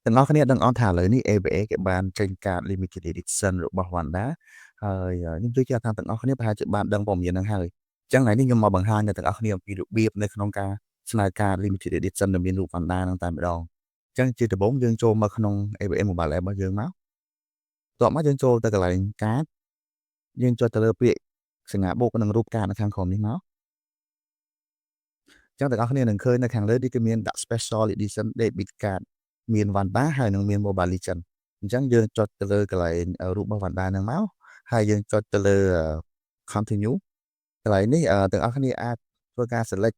ទាំងអស់គ្នាដឹងអត់ថាឥឡូវនេះ ABA គេបានចេញកាត Limited Edition របស់ Vanda ហើយខ្ញុំជឿជាក់ថាទាំងអស់គ្នាប្រហែលជាបានដឹងព័ត៌មានហ្នឹងហើយអញ្ចឹងថ្ងៃនេះខ្ញុំមកបង្ហាញដល់ទាំងអស់គ្នាអំពីរបៀបនៅក្នុងការស្នើកាត Limited Edition ដែលមានរូប Vanda ហ្នឹងតែម្ដងអញ្ចឹងជាដំបូងយើងចូលមកក្នុង ABA Mobile App របស់យើងមកបន្ទាប់មកយើងចូលទៅកន្លែងកាតយើងចុចទៅលើពាក្យសញ្ញាបូកនិងរូបកាតនៅខាងក្រោមនេះមកអញ្ចឹងទាំងអស់គ្នានឹងឃើញនៅខាងលើនេះគឺមានដាក់ Special Edition Debit Card មាន Vanda ហើយនឹងមាន Mobile Legend អញ្ចឹងយើងចុចទៅលើកន្លែងរូបរបស់ Vanda ហ្នឹងមកហើយយើងចុចទៅលើ continue កន្លែងនេះទាំងអស់គ្នាអាចធ្វើការ select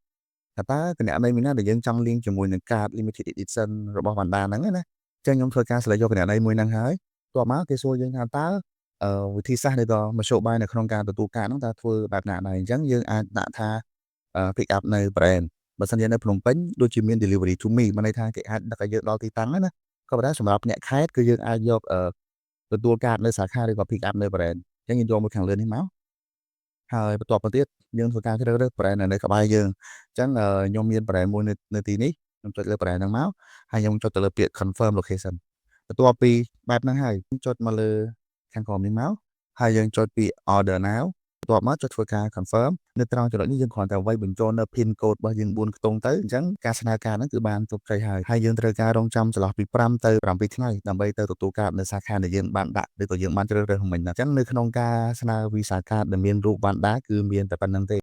ថាតើគណនីមួយណាដែលយើងចង់ link ជាមួយនឹងកាត limited edition របស់ Vanda ហ្នឹងណាអញ្ចឹងខ្ញុំធ្វើការ select យកគណនីមួយហ្នឹងហើយបន្ទាប់មកគេសួរយើងថាតើវិធីសាស្ត្រឬក៏មធ្យោបាយនៅក្នុងការទទួលកាតហ្នឹងតើធ្វើបែបណាដែរអញ្ចឹងយើងអាចដាក់ថា pick up នៅ branch បើសិនជានៅភ្នំពេញដូចជាមាន delivery to me មានន័យថាគេអាចដឹកឲ្យយើងដល់ទីតាំងណាក៏ប៉ុន្តែសម្រាប់អ្នកខេត្តគឺយើងអាចយកទទួលកាតនៅសាខាឬក៏ pick up នៅ branch អញ្ចឹងយើងយកមួយខាងលើនេះមកហើយបន្ទាប់មកទៀតយើងធ្វើការជ្រើសរើស branch នៅក្បែរយើងអញ្ចឹងខ្ញុំមាន branch មួយនៅទីនេះខ្ញុំចុចលើ branch ហ្នឹងមកហើយខ្ញុំចុចទៅលើពាក្យ confirm location បន្ទាប់ពីបែបហ្នឹងហើយចុចមកលើខាងក្រោមនេះមកហើយយើងចុចពី order now បន្ទាប់មកចុចធ្វើការ confirm នៅត្រង់ចំណុចនេះយើងគ្រាន់តែវាយបញ្ចូលនៅ pin code របស់យើង4ខ្ទង់ទៅអញ្ចឹងការស្នើការហ្នឹងគឺបានជោគជ័យហើយហើយយើងត្រូវការរងចាំចន្លោះពី5ទៅ7ថ្ងៃដើម្បីទៅទទួលកាតនៅសាខាដែលយើងបានដាក់ឬក៏យើងបានជ្រើសរើសមិញហ្នឹងអញ្ចឹងនៅក្នុងការស្នើ Visa card ដែលមានរូប Vanda គឺមានតែប៉ុណ្ណឹងទេ។